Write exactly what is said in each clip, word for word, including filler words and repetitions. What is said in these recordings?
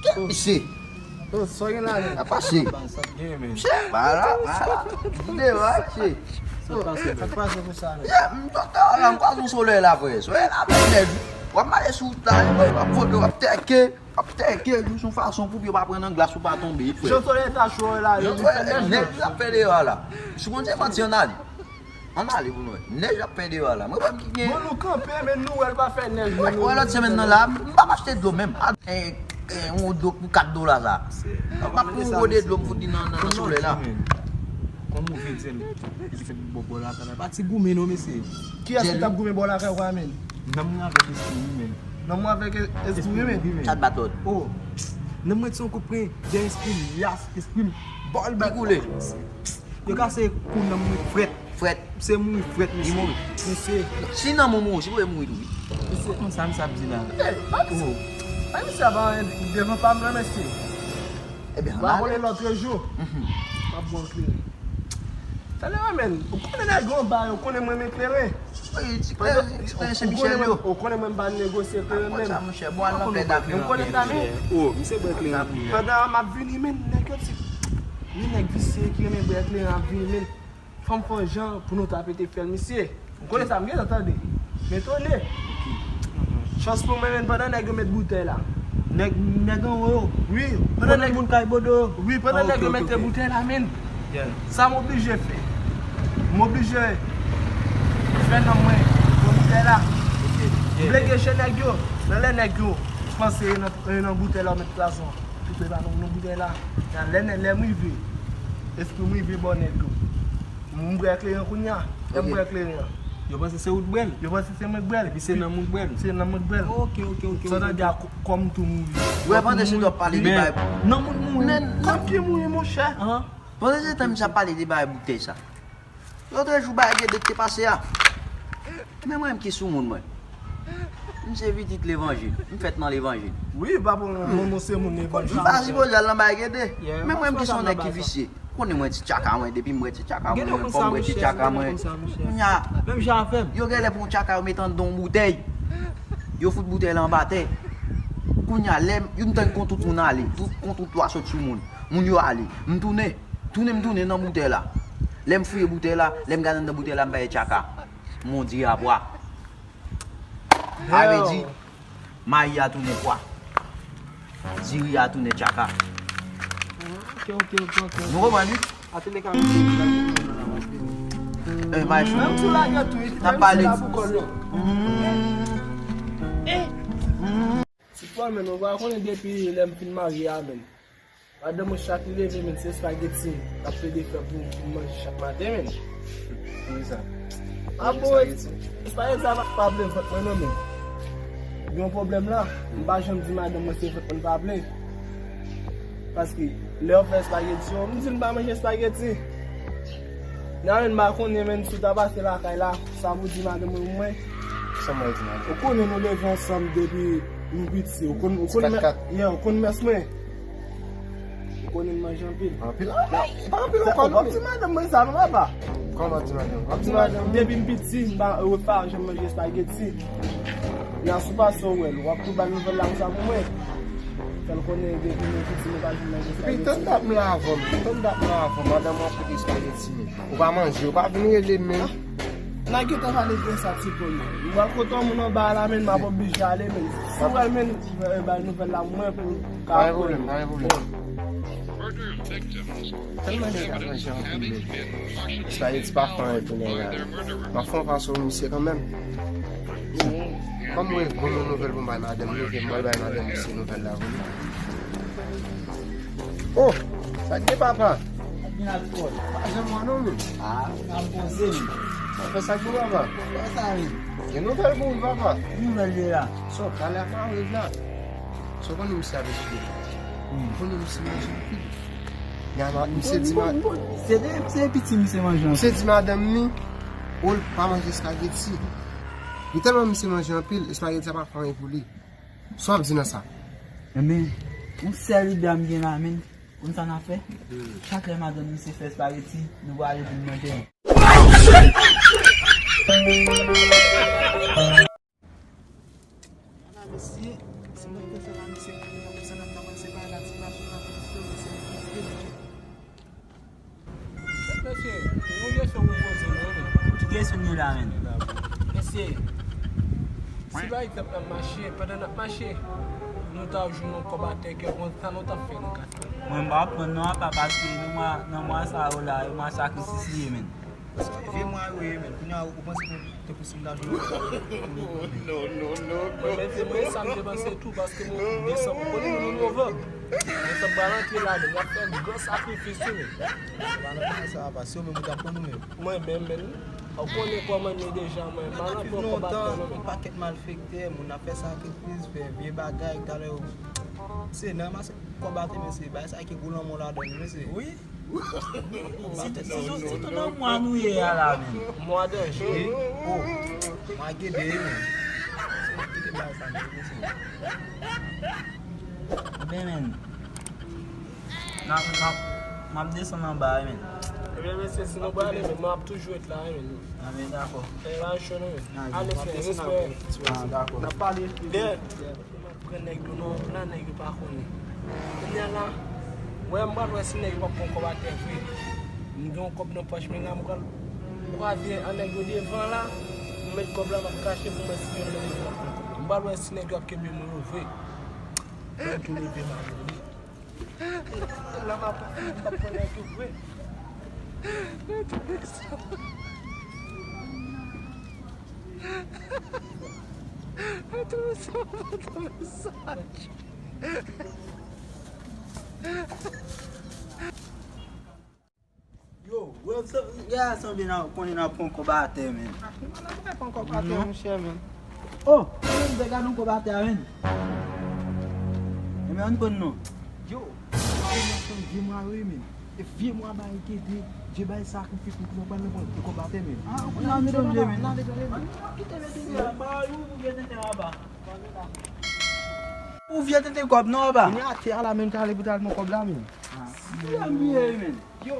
Kèt misye. Sa gen la menm? Sa pase. Misye, ba la, ba la. Vide, va, misye. Sa pase, sa pase pou sa menm? Yeah, m t ap la, m kwaze yon solèy la, frè. Solèy la, men nèg. W ap mache sou wout la, w ap vote, w ap tèke, w ap tèke, jis yon fason pou pye w pa pran nan glas ou pa tonbe, frè. Jan solèy ta cho la, yo di fè nèj. Nèj la fè deyò a la. Si w konn se manti, ann ale. Ann ale pou nou wè. Nèj ap fè deyò a la. Mwen pa ki gen. Bon, nou kanpe, men nou wè l pa fè nèj. Wè, wè lòt semèn nan la, m p ap achte dlo menm. A, e, e, yon dlo pou kat dola sa. M ap pran yon gode dlo m fout li nan, nan, nan solèy la. Kòm ou vle di l, li fèt bò, bò lakay la. Pa ti goumen non, mesye. Kiyès ki t ap goumen bò lakay ou a menm? Nanm mwen avèk espri wi menm. Nanm mwen avèk espri wi menm. Chat bat lòt. Oh. Nanm mwen ti yon kout pwen, dèyè espri l, yas, espri l. Bò l bat. Li koule. Yo kase kou nanm mwen frèt. Frèt. Misye mouri frèt, mesye. Li mouri. Mesye. Si nanm ou mouri, si pou mouri tou wi. Mesye. Kòman sa, misye ap di la? Ey, pa misye. Pa misye ap anyen devan pa m nan, mesye. Ebyen, ann ale. Lòt jou. M ap bon kleren. Talè, men, ou konnen nèg yo anba yo, konnen mwen renmen kleren. Wi, ti kleren, ti kleren Sen Michèl yo. Ou konnen mwen pa negosye kleren menm. Sa, monchè, bon, al nan pè dam yo. Ou konnen sa, men? Oh, misye bwè kleren. Pandan m ap vini, men, nèg yo ti, men nèg visye ki renmen bwè kleren ap vini, men. Fò m fè yon jan pou nou ta pete fyèl misye. Ou konnen sa, m gentan tande. M etone. Chans pou mwen, men, pandan nèg yo met boutèy la. Nèg, nèg anwo yo. Wi, pandan nèg moun kay Bodo yo. Wi, pandan nèg yo mete boutèy la, men. Sa m oblije fè? M oblije fè nanm mwen pran boutèy la. M vle gen chen nèg yo. Nan lè nèg yo panse e nan, e nan boutèy la ou met pwazon. Tout e pa nan, nan boutèy la. Lè, lè m rive, espri m rive bò nèg yo. M bwè kleren kounye a. Lè m bwè kleren an. Yo panse se ou t bwè l? Yo panse se mwen k bwè l. Epi se nanm ou t bwè l? Se nanm mwen k bwè l. Ok, ok, ok. Sa ta di a kò m tou mouri. Ou wè pandan se tan w ap pale de bagay. Nanm ou t mouri. Men kòm ki mouri, monchè. Pandan se tan misye ap pale de bagay boutèy sa. Lòt jou bagay Gede te pase a. Men mwen menm ki sou moun mwen. M se pitit levanjil. M fèt nan levanjil. Wi, papa, manman se moun levanjil. M pa sipoze al nan bagay Gede. Men mwen menm ki se yon nèg ki visye. Konnen mwen ti tchaka mwen, depi m wè ti tchaka mwen, fò m wè ti tchaka mwen. Kounya, yo genlè pran yon tchaka yo met anndan yon boutèy. Yo fout boutèy la anba tè. Kounya, lè m, m tann kon tout moun ale, tout, kon tout lwa sot sou moun. Moun yo ale. M tounen, tounen, m tounen nan boutèy la. Lè m fouye boutèy la, lè m gade anndan boutèy la, m pa wè tchaka. Mon diri a pwa. Sa vle di, mayi a tounen pwa. Diri a tounen tchaka. Ok, ok, ok, ok. Nou konprann wi? Atelier ka. Eh, maestro. Menm sou lagèt tou, wi. N ap pale. Menm si la pou kò l, non. Ti pwa, men, ou pa konnen depi lè m fin marye a, men. Madanm mwen chak li leve, men, se espageti l ap plede fè pou, pou manje chak maten, men. Poukisa? A bon, espageti sa pa, pa ple vant mwen, non, men. Gen yon pwoblèm la, m pa janm di madanm mwen se vant mwen pa ple. Paske, lè yo fè espageti yo, m di l m pa manje espageti. Nan, men, m pa konnen, men, si w ta pase lakay la, sa pou di madanm mwen pou mwen. Sa m pral di madanm? Ou konnen nou leve ansanm depi nou piti. Ou konn, ou konn mè-, yeah, ou konn mès mwen. Ou konnen m manje anpil. Anpil? Ah, pa anpil ankò, non. W ap di madanm mwen sa, non, papa? Kòman w ap di madanm? W ap di madanm, depi m piti, m pa, ou pa janm manje espageti. Nan sou pase w wè l, w ap tou ba l nouvèl la konsa pou mwen. Fè l konnen depi nou piti, nou pa janm manje espageti. Epi tann dat m la avè w, tann dat m la avè w, madanm w ap kote espageti, men. Ou pa manje, ou pa vin rele m, men. N a gentan pale de sa, ti pon. M pral kote yon moun anba a la, men, m ap oblije ale, men. Si w wè l, men, ba l nouvèl la pou mwen, pou l ka. Pa gen pwoblèm, pa gen pwoblèm. Tèlman nèg la manje anpil, men. Espageti pa fè anyen pou nèg la. M ap fè yon fason misye kanmenm. Kòm mwen, bon, yon nouvèl pou m bay madanm, li, ke m pral bay madanm misye nouvèl la pou li. Oh, sa k gen, papa? Sa k gen alkòl? Pa janm wè non, men. Ah, ou ka poze, men. Sa fè sa k gen, papa? Fè sa, men. Gen nouvèl pou ou, papa? Ki nouvèl ye la? So, talè a ka rive la. So, konnen misye avèk pye. Hmm. Konnen misye manje anpil. Misye di ma-, se de, se piti misye manje anpil. Misye di madanm ni, ou l pa manje espageti. Li tèlman misye manje anpil, espageti sa pa fè anyen pou li. Sa w ap di nan sa? Enben, yon sèl ide a m gen la, men. Konn sa n a fè? Chak lè madanm misye fè espageti, nou prale pou n manje. Ala mesye, se mwen ki te fè la, Se pou nou konsa n ap ta pral separe la, ti gason la pou li sove se li ki vle. Mesye, yon kesyon pou m poze nou, men. Ki kesyon nou la, men? Mesye, si pa egzanp n ap mache, pandan n ap mache, nou ta jwenn yon kòb atè kèlkonk, sa nou t ap fè nan ka sa? Mwen, m pa pran non, apa, paske nan mwa, nan mwa sa yo la, yo mwa sakrifis li ye, men. Vye mwa yo ye, men. Kounye a, ou panse ke Tankou si m ta jwe. Non, non, non, non. Mwen menm, se mwen sa m te panse tou, paske nou desanm, ou konnen nou nan novanm. Desanm pral antre ladan, y ap fè gran sakrifis tou, men. Pa nan bagay sa, apa, se ou menm ou t ap pran nou menm. Mwen menm, men, ou konnen kòman m ye deja, mwen. M pa nan pran kòb atè, non, men. Yon pakèt malfektè, moun ap fè sakrifis, fè vye bagay, talè yo. Se nan ranmase kòb atè, men se bagay sa ki gwo lanmò ladan, men se. Wi. Sitou, sitou, sitou nan mwa nou ye a la, men. Mwa danje. Oh, mwa gede, men. Se mwa gede bay sa, men, mesye. Ebyen, men. N ap, n ap, m ap desann anba, men. Ebyen, mesye, si nou prale, men, mwen ap toujou ret la, men. A, men, dakò. E, pa cho, non, men. Ale, frè, respè. A, dakò. N ap pale. Byen. Pran nèg yo nan yon plan nèg yo pa konnen. Kounye a la, wè, m pral wè si nèg yo p ap pran kòb atè vre. M gen yon kòb nan pòch mwen la, m pral kwaze an nèg yo devan la, m met kòb la, m ap kache pou m wè si gen yon nèg yo p ap pran kòb la. M pral wè si nèg yo ap kenbe mwen yo vre. Pou m tou leve m ale wi. La m ap, m ap pran nèg yo vre. Yo, wè, sa, gade sa, sanble n ap, konnen n ap pran kòb atè, men. Mwen pa pran kòb atè, monchè, men. Oh, mwen te gade yon kòb atè a, men. Ebyen, ann konn non. Yo, vye mwa yo ye, men. E vye mwa bay gede, Dye bay sakrifis, nou pral nan pran kòb atè, men. Ah, ou konn nan mete mwen, men. Ou vye tenten kòb non, apa. Kounye a atè a la, men, m ta ale pou ta al pran kòb la, men. Ah, si m bliye, men. Yo.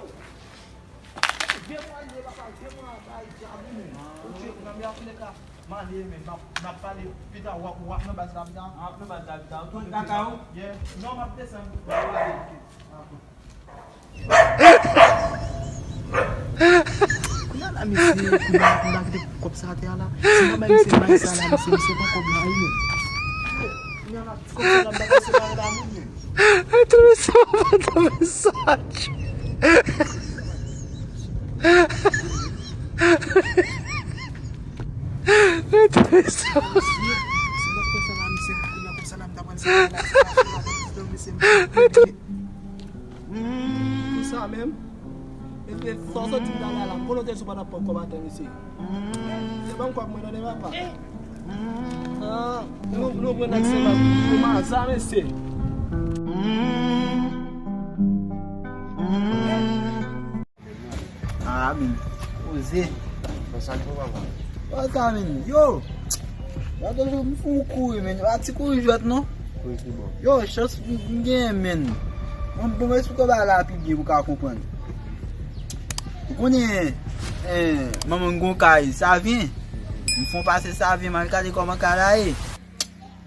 Vye mwa li ye, papa, vye mwa bay dyab, men. Oke, nan men an tou lè ka, m ale, men. N ap, n ap pale pita, w ap, w ap nan baz la pita. W ap nan baz la pita. Ou tounen kaka ou? Yeah. Non, m ap desann. Kounye a la, mesye, kounye a, kounye a, kite kòb sa atè a la. Si m pa bay misye may sa la, mesye, misye pran kòb la, wi, men. Kounye a la, ti kòb sa la, m pa ka separe la, moun, men. Tou sa, tou sa. Tou sa. Si m pa fè sa la, misye, kounye a, kòb sa la, m ta pral separe la, mesye, m pa Pou sa menm? Epi sa w soti m t ale a la, m konnen w te sou pa t ap pran kòb atè, mesye. Se ban m kòb mwen tande, papa. Ah, nou, nou pran nèg se ban pou maza, mesye. Ah, men. Poze. Bon, sa k bon, papa? Wè sa, men. Yo! Gade jou m fè yon kouri, men. Pa ti kouri jwèt, non. Kouri ki bò? Yo, chans m, m genyen, men. Mwen, bon, mwen esplike w bagay la pi byen pou w ka konprann. Ou konnen, eh, manman m gon kay, Savyen. M fè yon pase Savyen, m al gade kòman kay la ye.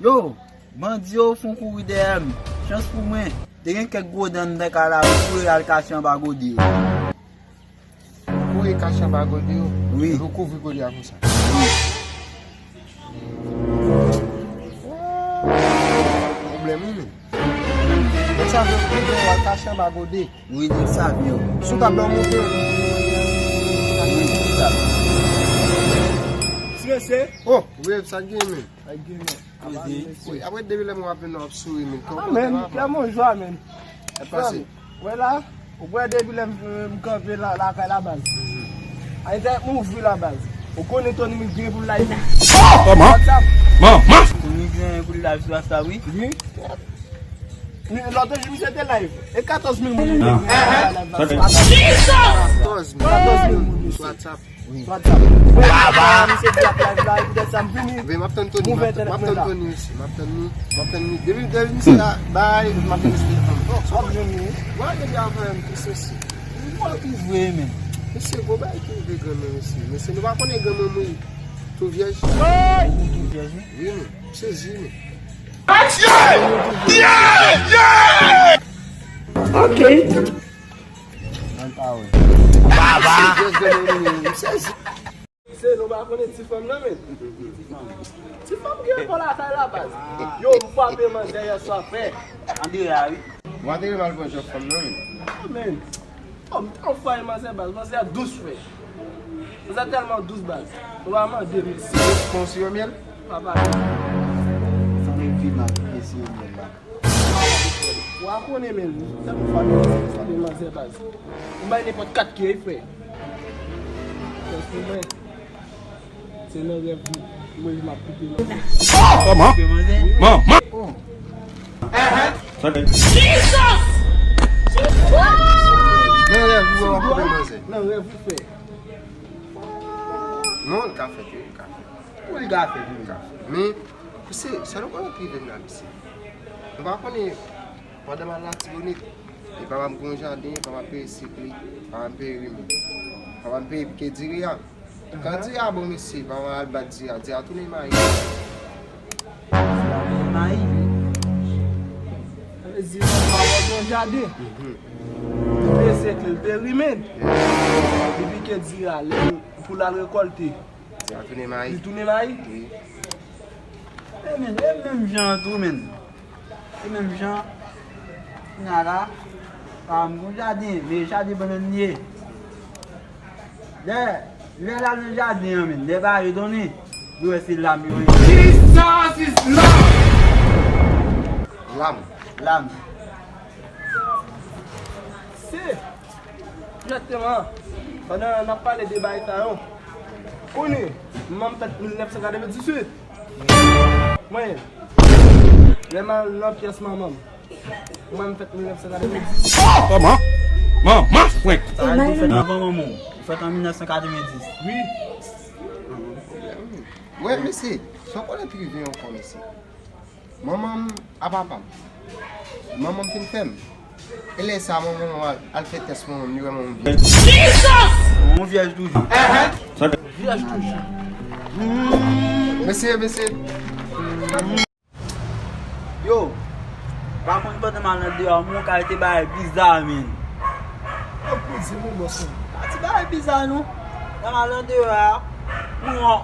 Yo! Bandi yo fè yon kouri dèyè m. Chans pou mwen, te gen kèk gwo dan anndan kay la, m kouri al kache anba gode yo. Kouri kache anba gode yo? Wi. Epi w kouvri gode a konsa? Wi. Pwoblèm, wi, men. Nèg sa vle kouri w al kache anba gode. Wi, nèg sa vle yo. Sou tab la w monte? Wi, sou tab. Ti mesye? Oh, Wave, sa k gen, men? Sa k gen, men? Poze. Wi, apre depi lè m w ap vin w ap souri, men. Ah, men, kè m an jwa, men. Sa k pase? Wè la, ou wè depi lè m, m kanpe la, lakay la, baz. Ayitè, m ouvri la, baz. Ou konnen Tony Mix gen pou l live. Oh, man. WhatsApp. Man, man. Tony Mix gen pou l live sou WhatsApp, wi. Wi. Lòt jou, misye te live. E katòz mil moun. Ah. Sa fè. Katòz mil. Katòz mil moun sou WhatsApp. Wi. Sou WhatsApp. Baba! Misye di ap live la, e poutèt sa m vini. Ven, m ap tann Tony, m ap tann Tony osi, m ap tann li, m ap tann li. Depi, depi misye la, bay, m ap tann misye telefòn. W ap jwenn li, wi. Wè, depi avan, m te sesi. Mwen ki vre, men. Mesye, gwo bagay ki rive granmè, mesye. Mesye, nou pa konnen granmè m wi. Tou vyèj. Ou tou vyèj, wi? Wi, men. M sezi, men. Atye! Konnen ti fanm nan, men. Ti fanm gen kò lakay la, baz. Yo, m frape manzè yè swa, frè. Andrea, wi. Ou pa te mal pran jòf fanm nan, men. Ah, men. Oh, m te anfwaye manzè, baz. Manzè dous, frè. Manzè tèlman dous, baz. Ou pa mande, men. Pon siro myèl? Papa. Sa men vi m ap vin siro myèl la. Wa konnen, men, tèlman fwa de manzè, fwa de manzè, baz. M bay nenpòt kat ki, frè. Tèlman mwen. Se nan rèv mwen, mwen, m ap koupe manzè. Kòman? Koupe manzè? Manman! Oh. Sa gen? Jesus! Nan rèv ou, w ap koupe manzè. Nan rèv ou, frè. Non, l ka fèt, wi, l ka fèt. Wi, l ka fèt, wi. L ka fèt. Men, se, sa nou konnen prive m la, mesye. Nou pa konnen, pandan m al Latibonit, e papa m gen yon jaden, papa m peye sik li, papa m peye ri m, papa m peye pike diri a. Kan diri a bon, mesye, papa m al bat diri a, diri a tounen mayi. Diri a tounen mayi? Sa vle di, papa m gen yon jaden. Mhm. Li peye sik li, li peye ri m. Li pike diri a, lè pou l al rekòlte. Diri a tounen mayi. Li tounen mayi? Wi. E men, e menm jan an tou, men. E menm jan, kounye a la, pa m gon jaden, men jaden bannann li ye. Lè, lè l al nan jaden an, men, lè bagay yo tounen, yo wè se lam yo ye. Jesus is Lord! Lam. Lam. Se Egzakteman. Pandan n ap pale de bagay sa yo, konnen, manman m fèt mil nèf san katrevendizuit. Mwen, lè m al nan pyès manman m, mwen m fèt mil nèf san katrevendizuit. Kòman? Manman frenk! Sa vle di ou fèt anvan manman w? Ou fèt an mil nèf san katrevendis? Wi. Wè, mesye, sa w konnen prive ankò, mesye. Manman m a papa m. Manman m fin fè m. E lè sa a, manman m al, al fè tès manman m, li wè manman m vyèj. Jesus! Manman m vyèj toujou. Vyèj toujou. Mesye, mesye. Yo, pa konn pandan m al nan deyò, m wè yon kalite bagay biza, men. Yo, pou di, mon bòs, non. Pa ti bagay biza, non. Lè m al andeyò a, m wè yon,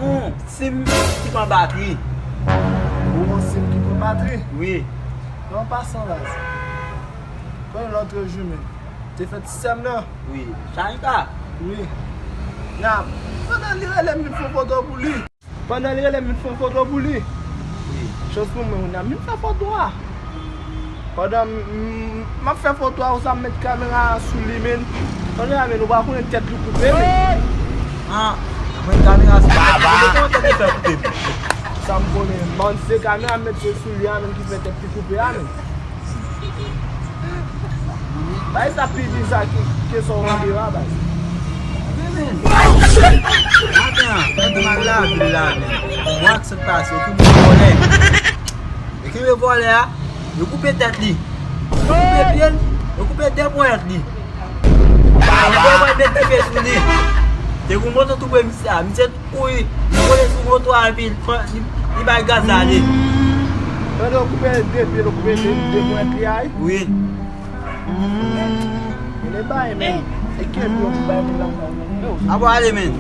yon sim ki pran batri. Ou wè yon sim ki pran batri? Wi. An pasan, baz. Konnen lòt jou, men, te fèt sè m nan. Wi. Shanika. Wi. N ap, pandan li rele m, m fè foto pou li. Pandan li rele m, m fè foto pou li. Wi. Chans pou mwen, kounye a, m fè foto a. Pandan m, m, m ap fè foto a, konsa m met kamera a sou li, men. Kounye a, men, ou pa konnen tèt li koupe, men. Ah, mwen kamera sou tèt li koupe, kòman tèt li fè koupe? Sa m konnen, bann se kamera m met sou li a, men, ki fè tèt li koupe a, men. Bay sa pi biza ke, ke sa w mande a, bay. Wi, men. Maten an, pandan m al lavil la, men. Mwen ak sot pase, yo kenbe vòlè. Yo kenbe vòlè a, yo koupe tèt li. Yo koupe pye l, yo koupe de ponyèt li. Yo koupe ponyèt, met dife sou li. Te gon moto tou pre misye a. Misye kouri, li vole sou moto a, epi li pran, li, li bay gaz ale. Pandan yo koupe de pye l, yo koupe de, de ponyèt li a, wi. Wi. Men e bay, men. E kenbe yo pou bay moun la. Ap ale, men.